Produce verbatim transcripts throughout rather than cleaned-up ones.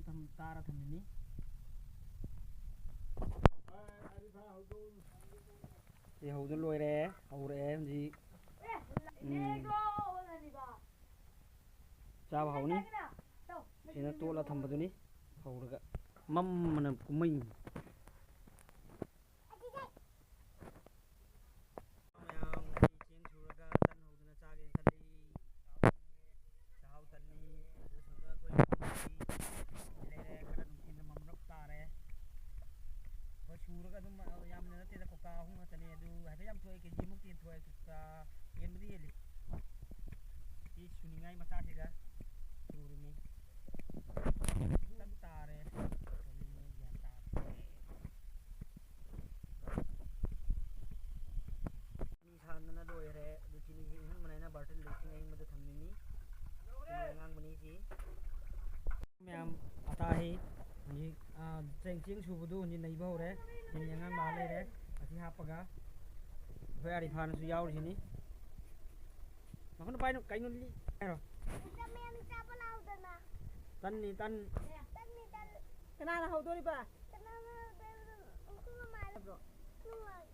ꯊꯝ-, ꯇꯥꯔ ꯊꯝꯃꯤꯅꯤ꯫ ꯁꯤ ꯍꯧꯗ ꯂꯣꯏꯔꯦ, ꯍꯧꯔꯛꯑꯦ ꯍꯧꯖꯤꯛ꯫ ꯎꯝ꯫ ꯆꯥꯕ ꯍꯧꯅꯤ꯫ ꯁꯤꯅ ꯇꯣꯠꯂ ꯊꯝꯕꯗꯨꯅꯤ꯫ ꯍꯧꯔꯒ ꯃꯝꯃꯅ ꯀꯨꯝꯃꯩ꯫ ꯃꯌꯥꯝ ꯆꯦꯡ ꯁꯨꯔꯒ ꯇꯟ ꯍꯧꯗꯅ ꯆꯥꯒꯦꯅ ꯈꯜꯂꯤ꯫ ꯆꯥꯛꯍꯥꯎ ꯇꯟꯅꯤ꯫ ꯑꯗꯨ ꯁꯣꯝꯗ ꯑꯩꯈꯣꯏ ꯂꯩꯔꯦ, ꯈꯔ ꯅꯨꯡꯊꯤꯜꯅ ꯃꯝꯂꯞ ꯇꯥꯔꯦ꯫ ꯑꯩꯈꯣꯏ ꯁꯨꯔꯒ ꯑꯗꯨꯝ, ꯑ, ꯌꯥꯝꯅ ꯅꯠꯇꯦꯗ, ꯀꯧꯇꯥ ꯑꯍꯨꯝ ꯈꯛꯇꯅꯤ꯫ ꯑꯗꯨ ꯍꯥꯏꯐꯦꯠ ꯌꯥꯝ ꯊꯣꯛꯑꯦ, ꯀꯦ ꯖꯤ ꯃꯨꯛꯇꯤ ꯍꯦꯟ ꯊꯣꯛꯑꯦ, ꯀꯧꯇꯥ ꯍꯦꯟꯕꯨꯗꯤ ꯍꯦꯜꯂꯤ꯫ ꯁꯤ ꯁꯨꯅꯤꯡꯉꯥꯏ ꯃꯆꯥꯁꯤꯒ ꯁꯨꯔꯤꯅꯤ꯫ ꯈꯤꯇꯪ ꯇꯥꯔꯦ꯫ ꯀꯔꯤꯅꯣ ꯒ꯭ꯌꯥꯟ ꯇꯥꯗ꯭ꯔꯦ꯫ ꯆꯤꯅꯤ ꯁꯥꯍꯟꯗꯅ ꯂꯣꯏꯔꯦ꯫ ꯑꯗꯨ ꯆꯤꯅꯤꯁꯤ ꯏꯪꯍꯟꯕꯅ ꯑꯩꯅ ꯕꯥꯔꯇꯤꯟ ꯂꯤꯁꯤꯡ ꯑꯏꯪꯕꯗ ꯊꯝꯃꯤꯅꯤ꯫ ꯆꯤꯅꯤ ꯑꯉꯥꯡꯕꯅꯤ ꯁꯤ꯫ ꯃꯌꯥꯝ ꯑꯇꯥ ꯍꯤ ꯍꯧꯖꯤꯛ, ꯑ, ꯆꯦꯡ, ꯆꯦꯡ ꯁꯨꯕꯗꯨ ꯍꯧꯖꯤꯛ ꯅꯩꯕ ꯍꯧꯔꯦ꯫ ꯆꯤꯅꯤ ꯑꯉꯥꯡꯕ ꯂꯩꯔꯦ꯫ ꯑꯁꯤ ꯍꯥꯞꯄꯒ ꯑꯩꯈꯣꯏ ꯑꯥꯔꯤꯐꯥꯟꯁꯨ ꯌꯥꯎꯔꯤꯁꯤꯅꯤ꯫ ꯃꯈꯨꯠꯅ ꯄꯥꯏꯅꯨ, ꯀꯩꯅꯣ ꯂꯤ-, ꯍꯥꯏꯔꯣ꯫ ꯇꯟꯅꯤ, ꯇꯟ꯫ ꯇꯟꯅꯤ, ꯇꯟ꯫ ꯀꯅꯥꯅ ꯍꯧꯗꯣꯔꯤꯕ? ꯀꯅꯥꯅ ꯍꯧꯗꯣꯔꯤꯕ? ꯑꯩꯈꯣꯏ ꯃꯃꯥꯅ꯫ ꯍꯥꯏꯕ꯭ꯔꯣ? ꯅꯨꯡꯉꯥꯏ꯫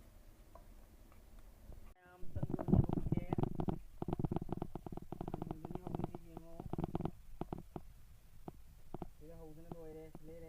ꯃꯌꯥꯝ ꯇꯟꯗꯨ ꯍꯧꯖꯤꯛ ꯍꯧꯔꯤꯁꯦ꯫ ꯇꯟꯗꯨꯅꯤ ꯍꯧꯔꯤꯁꯦ ꯌꯦꯡꯉꯣ꯫ ꯁꯤꯗ ꯍꯧꯗꯅ ꯂꯣꯏꯔꯦ꯫ ꯁꯤꯂꯩ